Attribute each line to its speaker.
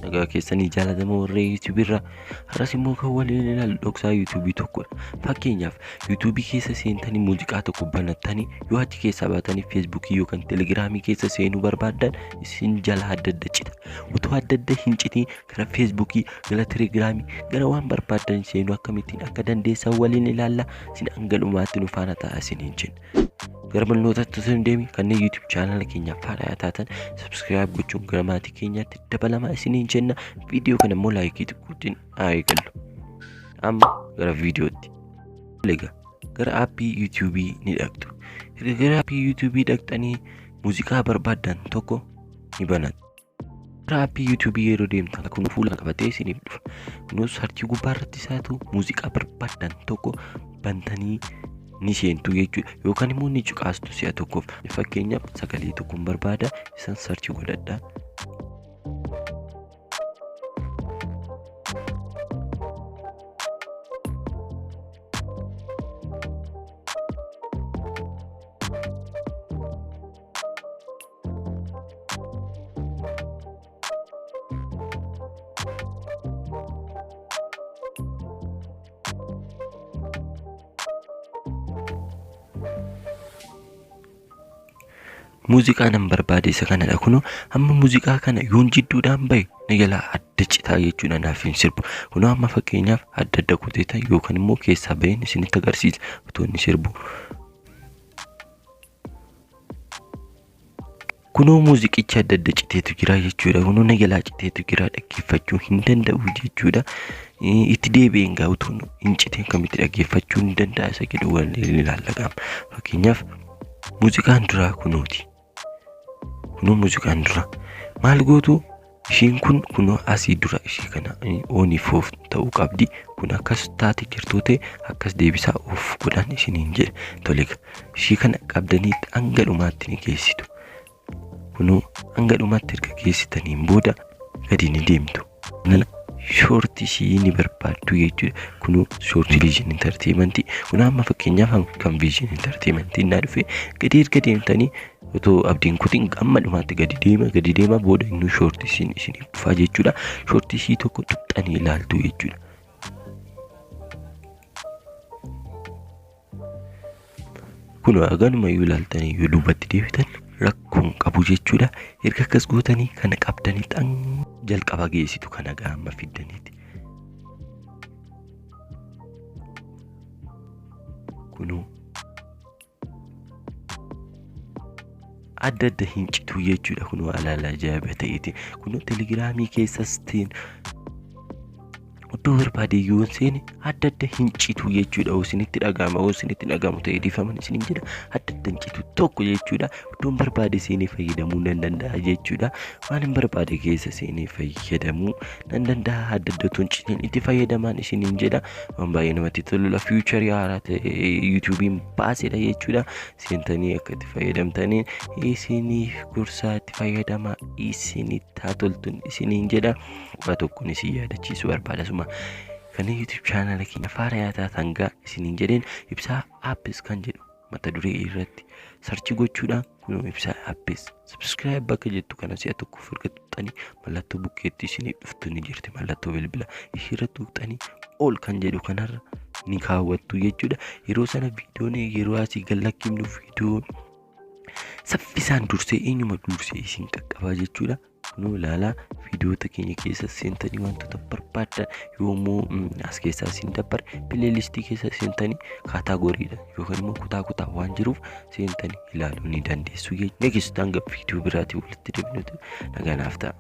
Speaker 1: Nagaa keessanii jaalatamoo warree yuutuubii irraa har'as immoo kan waliin ilaallu dhoksaa yuutuubii tokkodha. Fakkeenyaaf yuutuubii keessa seentanii muuziqaa tokko banattanii yoo achi keessaa baatanii feesbuukii yookaan telegiraamii keessa seenuu barbaaddan isin jala adda adda cita. Utuu adda adda hin citiin gara feesbuukii, gara telegiraamii, gara waan barbaaddan seenuu akkamittiin akka dandeessan waliin ilaalla. Isin hanga dhumaatti nu faana ta'aa isiniin jenna. Gara barnootaatti osoo hin deemin kanneen YouTube chaanala keenyaaf haaraa taatan subscribe gochuun gara maatii keenyaatti dabalamaa isiniin jenna. Viidiyoo kana immoo laayikii xiqqootiin haa eegallu. Amma gara viidiyootti. Egaa gara aappii YouTube ni dhaqxu. Erga gara aappii YouTube dhaqxanii muuziqaa barbaaddan tokko ni banattu. Gara aappii YouTube yeroo deemtan kun fuula qabatee isiniif dhufa. Kunis sarchii gubbaa irratti isaa ta'u muuziqaa barbaaddan tokko bantanii ni seentu jechuudha. Yookaan immoo ni cuqaastu si'a tokkoof. Fakkeenyaaf sagalee tokkoon barbaada isan sarchi godhadha. Muuziqaa nan barbaade isa kanadha. Kunoo amma muuziqaa kana yoon jidduudhaan bahe na jalaa adda citaa jechuudha naaf hin sirbu. Kunoo amma fakkeenyaaf adda adda kuteeta yookaan immoo keessaa baheen isinitti agarsiisa otoo inni sirbu. Kunoo muuziqichi adda adda citeetu jira jechuudha. Kunoo na jalaa citeetu jira dhaggeeffachuu hin danda'u jechuudha. Itti deebi'een gaa utuu hin citeen kamitti dhaggeeffachuu hin danda'a isa jedhu waliin ilaalla qaama. Fakkeenyaaf muuziqaan duraa kunooti. Kunoo muuziqaan duraa maal gootu ishiin kun kunoo asii dura ishii kana ooniif oof ta'uu qabdi. Kun akkas taate jirtuu ta'e akkas deebisaa of godhaan isiniin jedhe. Tole ishii kana qabdanii hanga dhumaatti ni geessitu. Kunoo hanga dhumaatti erga geessitaniin booda gadi ni deemtu. Shoortii ishii ni barbaaddu jechuudha. Kunoo shoortii Vision Entertainment. Kun amma fakkeenyaaf kan Vision Entertainment naa dhufe gadi erga deemtanii otoo abdiin kutiin amma dhumaatti gadi deema gadi deema booda inni shoortii isiin isiniif dhufaa jechuudha. Shoortii ishii tokko tuqxanii ilaaltu jechuudha. Kun haganuma yoo ilaaltanii yoo duubatti deebitan rakkoon qabu jechuudha. Erga akkas gootanii kana qabdanii jalqaba geessitu kana gaama fiddaniiti. Kunoo adda adda hin citu jechuudha. Kunoo alaala ajaa'iba ta'eeti. Kunoo telegiraamii keessas ta'een iddoo barbaade yoo seene adda adda hin citu jechuudha. Isinitti dhaga'ama yoo isinitti dhaga'amu ta'e dhiifaman isiniin jedha. Adda adda hin citu tokko jechuudha. Iddoon barbaade seenee fayyadamuu nan danda'a jechuudha. Waan hin barbaade keessa seenee fayyadamuu nan danda'a. Adda adda otoo hin citin itti fayyadamaan isiniin jedha. Waan baay'ee namatti toludha. Fiicharii haaraa ta'e yuutuubiin baasedha jechuudha. Seentanii akka itti fayyadamtaniin isiniif gorsaa itti fayyadamaa isinitti haa toltuun isiniin jedha. Waa tokkoon isin yaadachiisuu barbaada suma. Kan YouTube chaanala keenya faara taatan gaa isiniin jedheen ibsaa appis kan jedhu mata duree irratti sarchi gochuudhaan kunoo ibsaa appis subscribe bakka jettu kana si'a tokko erga tuqxanii mallattoo bukkeetti isiniif dhuftu ni jirti mallattoo bilbila ishii irratti tuqxanii ol kan jedhu kanarra ni kaawwattu jechuudha. Yeroo sana viidiyoon yeroo asii gad lakkifnu viidiyoo saffisaan dursee eenyuma dursee isin qaqqabaa jechuudha. Kunoo ilaalaa viidiyoota keenya keessa seentanii wantoota barbaaddan yoomuu as keessaa isin dabbare pileelistii keessa seentanii kaataagoriidha yookaan immoo kutaa kutaa waan jiruuf seentanii ilaaluu ni dandeessu jechuudha. Next hanga viidiyoo biraatiin walitti deebinutti nagaa naaf ta'a.